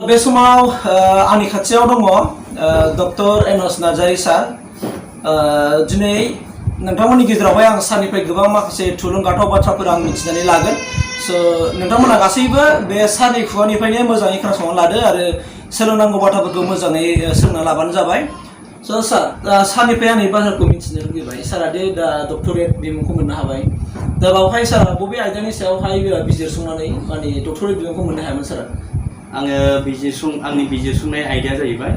बे समाव आंनि खाथियाव दङ डक्टर एनस नार्जारी सार दिनै नोंथांमोननि गेजेरावहाय आं सारनिफ्राय गोबां माखासे थुलुंगाथाव बाथ्राफोर आं मिथिनानै लागोन नोंथांमोना गासैबो बे सारनि खुगानिफ्रायनो मोजाङै खोनासंनानै लादो आरो सोलोंनांगौ बाथ्राफोरखौ मोजाङै सोलोंना लाबानो जाबाय सार सारनिफ्राय आं बाथ्राखौ मिथिनो लुगैबाय सारा दे दा डक्टरेट बिमुंखौ मोननो हाबाय दा बावहाय सारा बबे आयदानि सायावहाय बिजिरसंनानै माने डक्टरेट बिमुंखौ मोननो हायामोन सारा आङो आंनि बिजिरसंनाय आयदाया जाहैबाय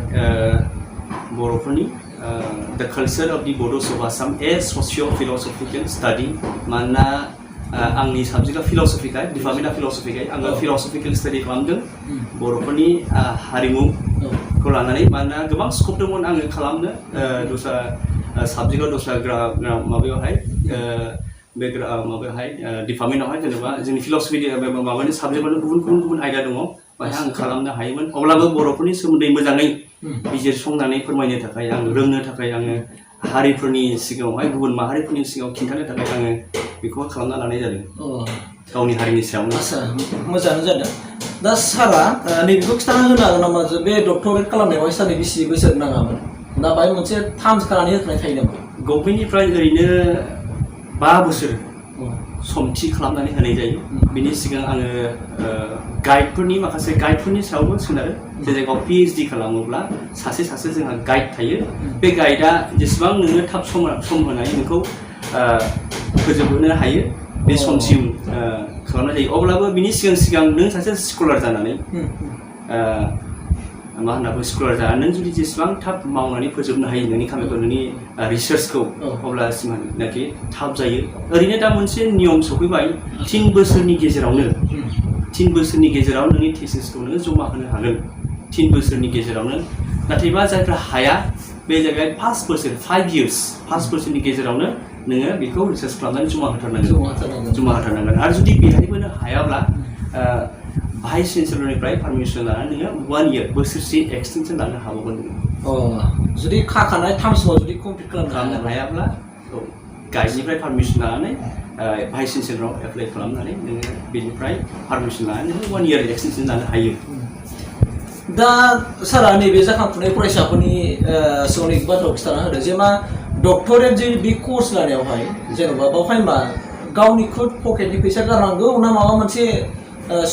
बर'फोरनि the culture of the Bodos of Assam a socio' philosophical study मानोना आंनि साबजेक्टआ फिल'सफिखाय डिपार्टमेन्टआ फिल'सफिखाय आङो फिल'सफिकेल स्टाडि खालामदों बर'फोरनि हारिमुखौ लानानै मानोना गोबां स्कप दंमोन आङो खालामनो दस्रा साबजेक्टआव दस्रा माबायावहाय बे माबायावहाय डिपार्टमेन्टआवहाय जेनेबा जोंनि फिल'सफि माबानि साबजेक्टआवनो गुबुन आयदा दङ बाहाय आं खालामनो हायोमोन अब्लाबो बर'फोरनि सोमोन्दै मोजाङै बिजिरसंनानै फोरमायनो थाखाय आं रोंनो थाखाय आङो हारिफोरनि सिगाङावहाय गुबुन माहारिफोरनि सिगाङाव खिन्थानो थाखाय आङो बेखौ खालामना लानाय जादों गावनि हारिनि सायावनो मोजाङानो जादों दा सारा नैबेखौ खिन्थाना होनो हागोन नामा जे बे डक्टरेट खालामनायावहाय सारनि बेसे बोसोर नाङामोन दा बाहाय मोनसे थाम खानानै होखानाय थायो नामा गभर्नमेन्टनिफ्राय ओरैनो 5 बोसोर सम थि खालामनानै होनाय जायो बिनि सिगां आङो माखासे गाइडफोरनि सायावबो सोनारो जे जायगायाव PhD खालामोब्ला सासे जोंहा गाइड थायो बे गाइडआ जेसेबां नोङो थाब सम होनाय नोंखौ फोजोबहोनो हायो बे समसिम खालामनाय जायो अब्लाबो बिनि सिगां नों सासे स्कलार जानानै मा होनना स्कलार जानानै नों जुदि जेसेबां थाब मावनानै फोजोबनो हायो नोंनि खामानिखौ नोंनि रिसार्चखौ अब्लासिमहालागै थाब जायो ओरैनो दा मोनसे नियम सफैबाय 3 बोसोरनि गेजेराव नोंनि थेसिसखौ नोङो जमा होनो हागोन 3 बोसोरनि गेजेरावनो नाथायबा जायफ्रा हाया बे जायगायाव 5 बोसोरनि गेजेरावनो नोङो बेखौ रिसार्च खालामनानै जमा होथारनांगोन आरो जुदि बेहायबो नों हायाब्ला भाइस चेन्सेलरनिफ्राय पारमिसन लानानै नोङो 1 इयार बोसोरसे एक्सटेनसन लानो हाबावगोन जुदि खाखानाय थामसिमाव जुदि कमप्लिट खालामनो हायाब्ला गाइडनिफ्राय पारमिसन लानानै भाइस चेन्सेलराव एप्लाइ खालामनानै नोङो बेनिफ्राय पारमिसन लानानै नोङो 1 इयार एक्सटेनसन लानो हायो दा सारा नैबे जाखांफुनाय फरायसाफोरनि सिगांनि बाथ्राखौ खिन्थाना होदो जे मा डक्टरेट जे बे कर्स लानायावहाय जेनेबा बावहाय मा गावनि खुद पकेटनि फैसा गारनांगौ ना माबा मोनसे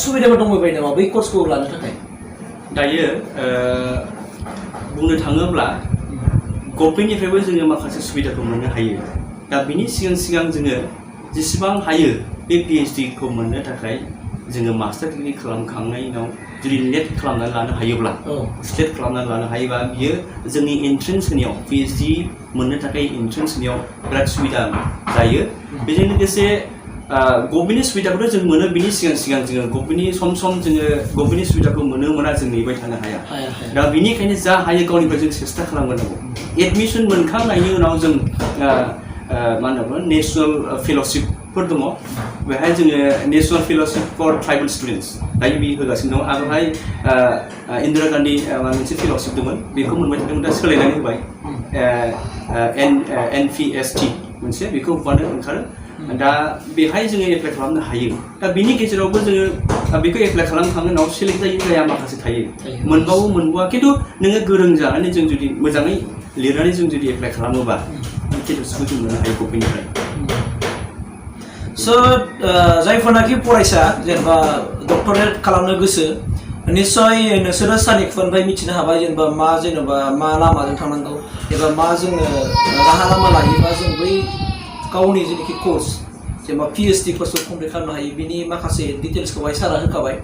सुबिदाफोर दंबाय नामा बै कर्सखौ लानो थाखाय दायो बुंनो थाङोब्ला गभर्नमेन्टनिफ्रायबो जोङो माखासे सुबिदाखौ मोननो हायो दा बिनि सिगां जोङो जेसेबां हायो बे PhD खौ मोननो थाखाय जोङो मास्टार डिग्री खालामखांनायनि उनाव जुदि नेट खालामनानै लानो हायोब्ला स्टेट खालामनानै लानो हायोबा बियो जोंनि एन्ट्रेन्स होनायाव PhD मोननो थाखाय एन्ट्रेन्स होनायाव बिराद सुबिदा जायो बेजों लोगोसे गभर्नमेन्टनि सुबिदाखौथ' जों मोनो बिनि सिगां जोङो गभर्नमेन्टनि सम जोङो गभर्नमेन्टनि सुबिदाखौ मोना जों नेबाय थानो हाया दा बिनिखायनो जा हायो गावनिफ्राय जों सेस्था खालामग्रोनांगौ एडमिसन मोनखांनायनि उनाव जों मा होनना नेशनेल फेल'शिपफोर दङ बेहाय जोङो national fellowship for tribal students दायो बे होगासिनो दङ आगोलहाय इन्दिरा गान्धी मोनसे फेल'शिप दंमोन बेखौ मोनबाय थादोंमोन दा सोलायनानै होबाय NPST मोनसे बेखौ होबानो ओंखारो दा बेहाय जोङो एप्लाइ खालामनो हायो दा बिनि गेजेरावबो जोङो बेखौ एप्लाइ खालामखांनायनि उनाव सेलेक्ट जाया माखासे थायो मोनबावा खिन्थु नोङो गोरों जानानै जों जुदि मोजाङै लिरनानै जों जुदि एप्लाइ खालामोबा केट'सखौ जों मोननो हायो गभर्नमेन्टनिफ्राय जायफोरनाखि फरायसा जेनेबा डक्टरेट खालामनो गोसो निस्सय नोंसोरो सारनि खुगानिफ्राय मिथिनो हाबाय जेनेबा मा लामाजों थांनांगौ एबा मा जोङो राहा लामा लायोबा जों बै गावनि जेनाखि कर्स जेनेबा PhD कर्सखौ कमप्लिट खालामनो हायो बिनि माखासे डिटेल्सखौहाय सारा होखाबाय